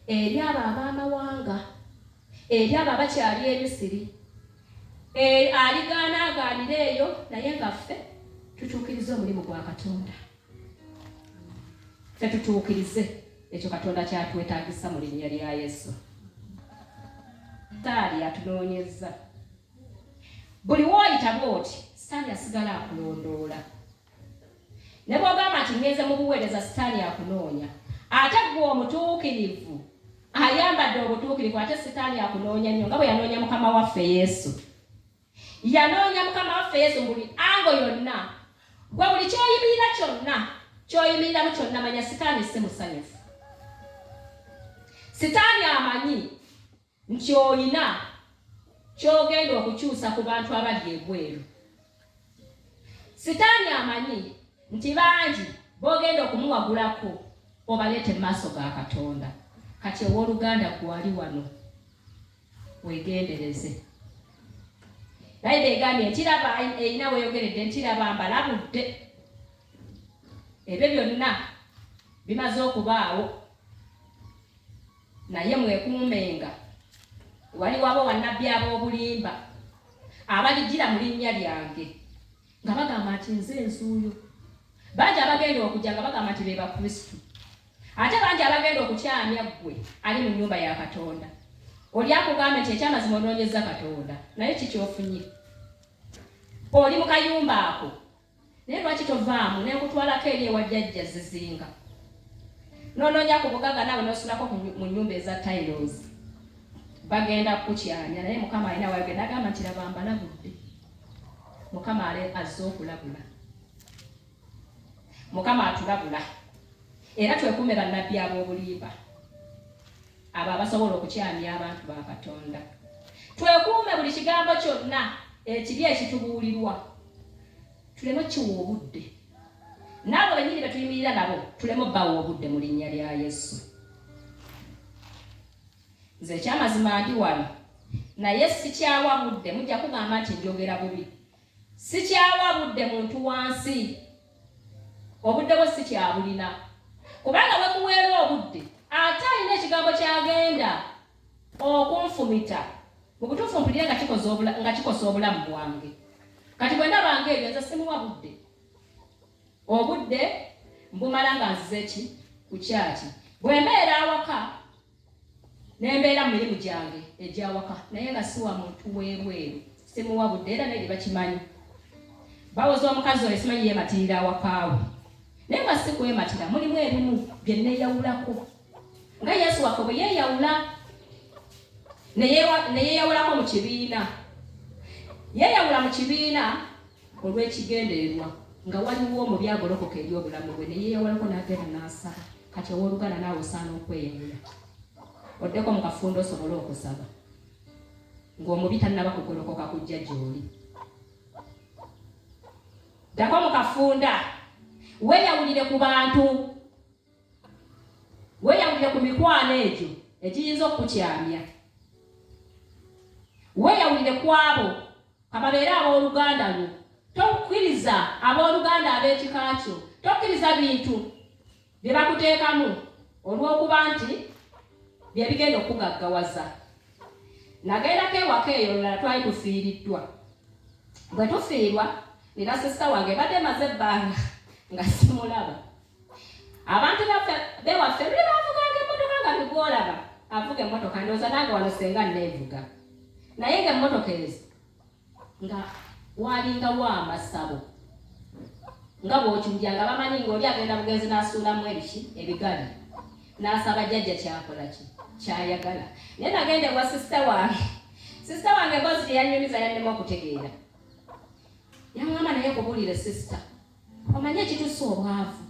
Eri abo ab'amawanga, eri abo abakyali e Misiri, e, aligaana agaanire eyo, naye nga ffe tutuukirize omulimu gwa Katonda. Ffe tutuukirize ekyo Katonda kyatwetaagisa mu linnya lya Yesu. Sitaani atunoonyezza. Buli w'oyita bw'oti, Sitaani asigala akulondoola. Ne bw'ogamba nti ŋŋenze mu buweereza, Sitaani akunoonya. Ate ggwe omutuukirivu, ayambadde obutuukirivu, ate Sitaani akunoonya nnyo nga bwe yanoonya Mukama waffe Yesu. Yanoonya Mukama waffe Yesu mu buli ango yonna. Ggwe buli ky'oyimirira kyonna, ky'oyimiriramu kyonna, manya Sitaani si musanyufu. Sitaani amanyi nti olina ky'ogenda okukyusa ku bantu abali ebweru. Sitaani amanyi nti bangi b'ogenda okumuwagulako obaleete mu maaso ga Katonda. Kati ow'oluganda ggwe ali wano, weegendereze. Bayibuli egambye nti laba, erina weeyogeredde nti laba mbalabudde. Ebyo byonna bimaze okubaawo. Naye mwekuumenga, waliwo abo bannabbi ab'obulimba abalijjira mu linnya lyange, nga bagamba nti, Nze nzuuyo. Bangi abagenda okujja nga bagamba nti be ba Kristo. Ate bangi abagenda okukyamya ggwe ali mu nnyumba ya Katonda. Oli akugambe nti ekyamazima onoonyezza Katonda, naye ki ky'ofunye? Oli mu kayumba ako Naye lwaki tovaamu nenkutwalako eri ewa jajja Zizinga nononya ku bugaga nawe nosulako mu nyumba eza tiles bagenda kukukyanya naye mukama alina wayogera nagamba nti laba mbalabudde mukama ale azze okulabula mukama atulabula era twekuume bannabbi ab'obulimba abo abasobola okukyamya abantu ba Katonda. Twekuume buli kigambo kyonna ekibi ekitubuulirwa, tuleme okukiwa obudde. N'abo bennyini be tuyimirira nabo tuleme obbawa obudde mu linnya lya Yesu. Nze ekyamazima ndi wano naye sikyawa budde, mujja kugamba nti njogera bubi. Sikyawa budde muntu wansi. Obudde bwo sikyabulina kubanga we muweera obudde ate alina ekigambo ky'agenda okunfumita mu butuufu mpulire nga nga kikosa obulamu bwange. Kati bwe ndaba ng'ebyo nze simuwa budde. Obudde mbumala nga nzize ki ku kyaki. Bwe mbeera awaka ne mbeera mu mirimu gyange egy'awaka naye nga siwa muntu w'ebweru simuwa budde era naye bakimanyi bawoza omukazi oyo simanyi yeematirira awakaawe naye nga si kwematira mulimu ebimu bye neeyawulako nga yesu waffe bwe yeeyawula ne yeeyawulako mu kibiina yeeyawula mu kibiina olw'ekigendererwa nga waliwo omubi agolokoka eri obulamu bwe ne yeeyawulako n'agenda n'asaba Kati ow'oluganda naawe osaana okweyawula oddeko mu kafundo osobole okusaba ng'omubi tannaba kugolokoka kujja gy'oli. Ddako mu kafunda weeyawulire ku bantu, weeyawulire ku mikwano egyo egiyinza okukukyamya, weeyawulire ku abo Ka babeere ab'oluganda lwo. Tokkiriza ab'oluganda ab'ekika kyo. Tokkiriza bintu bye bakuteekamu olw'okuba nti bye bigenda okukugaggawaza. Nagendako ewaka eyo olulala twali tufiiriddwa. Bwe tufiirwa, nina sisita wange mbadde maze ebbanga nga simulaba. Abantu baffe bewaffe luli bavuganga emmotoka nga bigwolaba avuga emmotoka ndowooza nange wano senga nneevuga naye nga emmotoka ezo nga walingawo amasabo nga bw'okiwulira nga bamanyi ng'oli agenda bugenzi n'asuulamu ebiki ebigali n'asaba jjajja kyakola ki kyayagala naye nagenda ewa sisita wange sisita wange emboozi gye yannyumiza yannema okutegeera yaŋŋamba naye kubuulire sisita Omanyi ekitussa obwavu?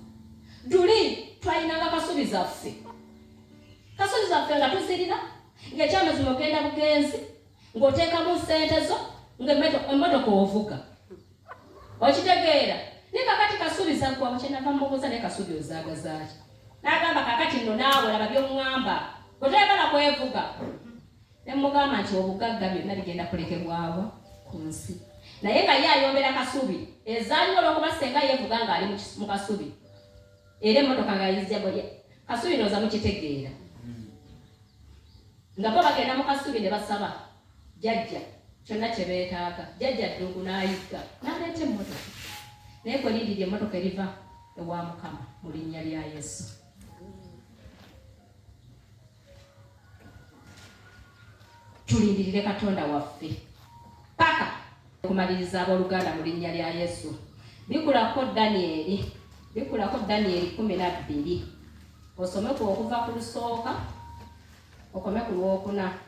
Duli twalinanga kasubi zaffe, kasubi zaffe nga tuzirina, ng'ekyamazima ogenda bugenzi ng'oteekamu ssente zo ng'emmotoka ovuga, okitegeera? Naye kakati kasubi zaggwawo, kye nava mmubuuza naye kasubi ozaagazaaki? N'agamba kakati nno naawe laba by'oŋŋamba, gwe toyagala kwevuga. Ne mmugamba nti, Obugagga byonna bigenda kulekebwawo ku nsi. Naye nga ye ayombera kasubi ezaaliwo olw'okuba ssenga yeevuga ng'ali mu kasubi era emmotoka nga yizija bwe kasubi ndowooza mukitegeera. Nga bo bagenda mu kasubi ne basaba jjajja kyonna kye beetaaga. Jjajja Ddungu n'ayigga n'aleeta emmotoka. Naye gwe lindirira emmotoka eriva ewa Mukama mu linnya lya Yesu. Tulindirire Katonda waffe paka okumaliriza abooluganda mu linnya lya Yesu. Bikulako Danyeri, bikulako Danyeri 12 osome ku okuva ku lusooka okome ku lwokuna.